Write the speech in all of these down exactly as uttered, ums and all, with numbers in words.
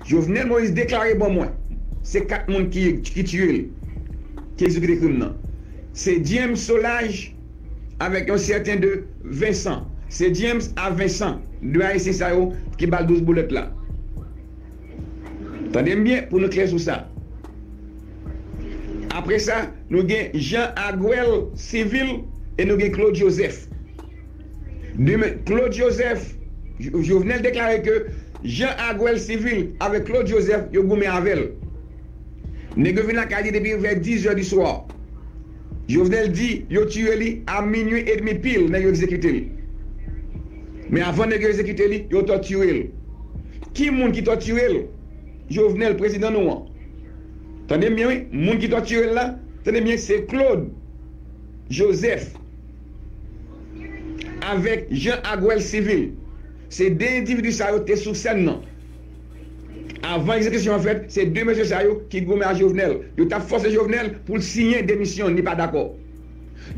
Jovenel Moïse deklare ban mwen. Se kat moun ki, ki tiye l, ki egzekite krim nan. Se James Solages avèk yon sèten de Vincent. Se James a Vincent, de Ayisyen sa yo ki ba l douz boulèt la. Tande m byen pou nou klè sou sa. Apre sa, nou gen Jean Aguel Civil e nou gen Claude Joseph. Demen, Claude Joseph, Jo- Jovenel deklare ke Jean Aguel Civil avèk Claude Joseph, yo goumen avè l. Nèg yo vin lakay li depi vè diz è di swa. Jovenel di yo tiye li a minui edmi pil, nèg yo egzekite l. Men avan nèg yo egzekite li, yo tòtire l. Ki moun ki tòtire l? Jovenel, prezidan nou an. Tande m byen, wi. Moun ki tòtire l la, tande m byen, se Claude Joseph avèk Jean Aguel Civil. Se de endividi sa yo te sou sèn nan. Avan egzekisyon an fèt, se de mesye sa yo ki goumen a Jovenel. Yo t ap fòse Jovenel pou l siyen demisyon, li pa dakò.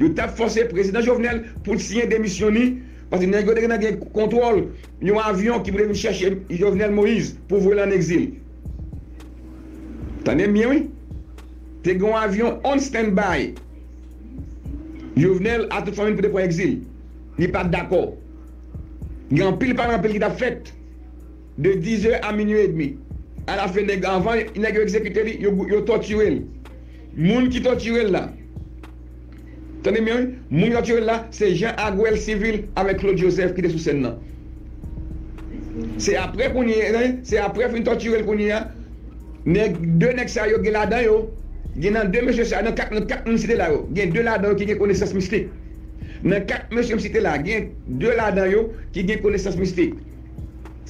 Yo t ap fòse prezidan Jovenel pou l siyen demisyon li, paske nèg yo te gentan gen kontwòl yon avyon ki pou te vin chèche Jovenel Moïse pou voye l ann egzil. Tande m byen, wi. Te gen yon avyon on standby. Jovenel a tout fanmi l pou te pran egzil. Li pa t dakò. Gen anpil pale anpil ki t ap fèt de diz è a minui edmi. Alafen, nèg, avan nèg yo egzekite li, yo, yo tòtire l. Moun ki tòtire l la, tande byen, wi. Moun ki tòtire l la, se Jean Aguel Civil avèk Claude Joseph ki te sou sèn nan. Se apre kounye a, se apre fin tòtire l kounye a, nèg, de nèg sa yo gen ladan yo, gen nan de mesye sa, nan kat, nan kat moun site la yo, gen de ladan yo ki gen konesans mistik. Nan kat mesye m site la, gen de ladan yo ki gen konesans mistik.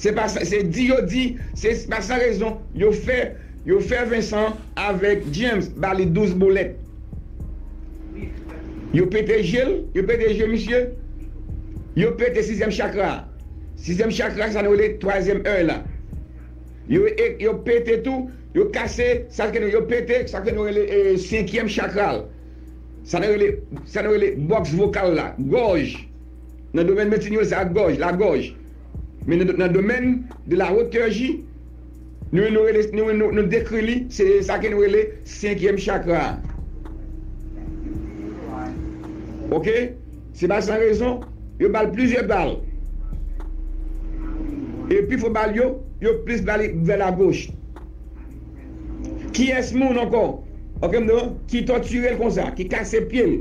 Se pa sa, se di yo di, se pa san rezon yo fè, yo fè Vincent avèk James ba li douz boulèt. Yo pete je l, yo pete je misye, yo pete sizyèm chakra. Sizyèm chakra, sa nou rele twazyèm è la. Yo, e, yo pete tou, yo kase, sa ke nou, yo pete, sa ke nou rele, e, senkyèm chakra l. Sa nou rele, sa nou rele bòks vokal la, gòj. Nan domèn medsin yo, se ak gòj, lagòj. Men nan, nan domèn de la haute chirurgie, nou, nou rele, nou, nou, nou dekri li, se sa ke nou rele senkyèm chakra. Oke? Se pa san rezon, yo ba l plizyè bal. E pifò bal yo, yo plis ba li vè lagoch. Kiyès moun ankò? Oke, m di w, ki tòtire l konsa, ki kase pye l,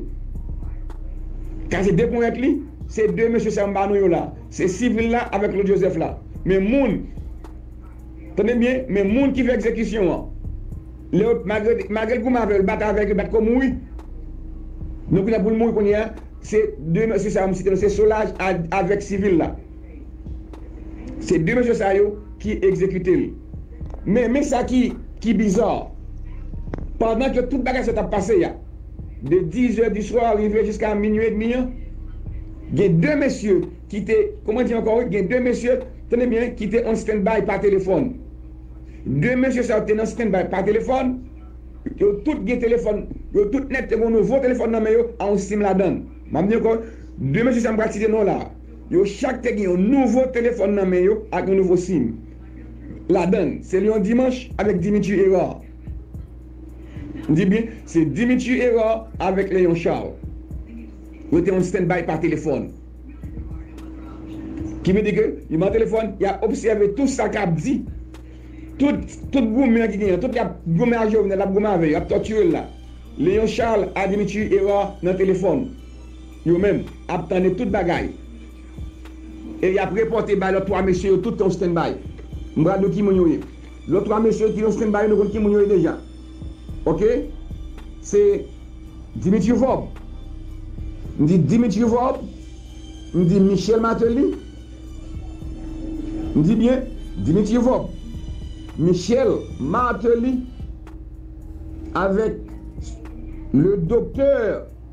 kase de ponyèt li, se de mesye sa yo m ba nou yo la. Se Civil la avèk Claude Joseph la. Men moun, tande byen, men moun ki fè egzekisyon an, lè yo, malgre, malgre l goumen avè yo, l bat avèk yo, bat kou mouri. Donk, kounye a pou l mouri kounye a, se de mesye sa yo m site nou, se Solages a, avèk Civil la. Se de mesye sa yo ki egzekite l. Men, men sa ki, ki biza. Pandan ke tout bagay sa t ap pase a, de diz è di swa rive jiska minui edmi an, gen de mesye ki te, kòman di ankò, wi, gen de mesye, tande byen, ki te on standby pa telefòn. De mesye sa yo te nan standby pa telefòn, yo tout gen telefòn, yo tout nèt te gen nouvo telefòn nan men yo, a yon sim ladan l. M ap di ankò, de mesye sa m pral site non la, yo chak te gen yon nouvo telefòn nan men yo ak yon nouvo sim. Ladan l, se Léon Dimanche avèk Dimitri Hérard. M di byen, se Dimitri Hérard avèk Léon Charles. Yo te on standby pa telefòn. Ki vle di ke li pran telefòn, y ap obsève tout sa k ap di. Tout, tout goumen ki genyen, tout y ap goumen ak Jovenel, y ap goumen avè yo, y ap tòtire l la. Léon Charles a Dimitri Hérard nan telefòn. Yo menm ap tande tout bagay. E y ap repòte bay lòt twa mesye yo tout tan standby. M pral di w ki moun yo ye. Lòt twa mesye ki nan standby, nou konn ki moun yo ye deja. Oke? Se Dimitri Vorbe. M di Dimitri Vorbe. M di Michel Martelly. M di byen, Dimitri Vorbe. Michel Martelly avèk le doktè,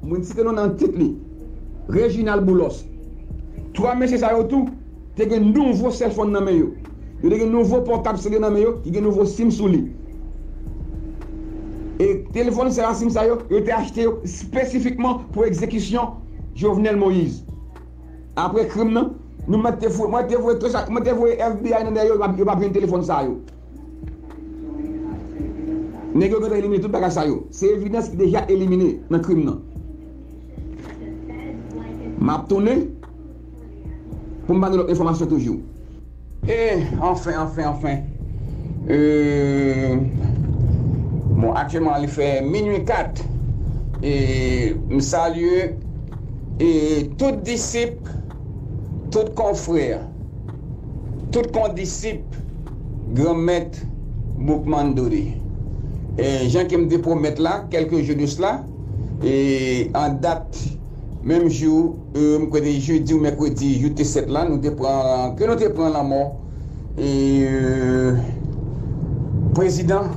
mwen site non nan tit li, Reginald Boulos. Twa mesye sa yo tou te gen nouvo sèlfòn nan men yo. Yo te gen nouvo pòtab sele nan men yo, ki gen nouvo sim sou li. E telefòn sa yo, sim sa yo, yo te achte yo espesifikman pou egzekisyon Jovenel Moïse. Apre krim nan, nou mèt te voye, mwen te voye, mwen te voye F B I nan dèyè yo, yo pa, yo pa jwenn telefòn sa yo. Nèg yo gentan elimine tout bagay sa yo. Se evidans ki deja elimine nan krim nan. M ap tounen pou m ba nou lòt enfòmasyon toujou. E, anfen, anfen, anfen. E, bon, aktyèlman, li fè minui kat. E, m salye, e, tout disip, tout konfrè, tout kondisip Granmèt Boukman Doudou. E, jan ke m te pwomèt la, kèlke jou de sila, e, an dat, menm jou, e, m kwè te jedi ou mèkredi, jou te sèt la, nou te pran, ke nou te pran lanmò, e, e, prezidan,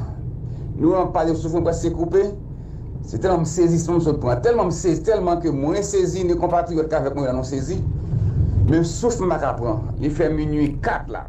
nou an pale souf mwen prèske koupe. Se tèlman m sezi, m sot pran. Tèlman m sezi, tèlman ke mwen sezi, ni konpatriyòt k avèk mwen la nou sezi. Men souf m pa ka pran. Li fè minui kat la.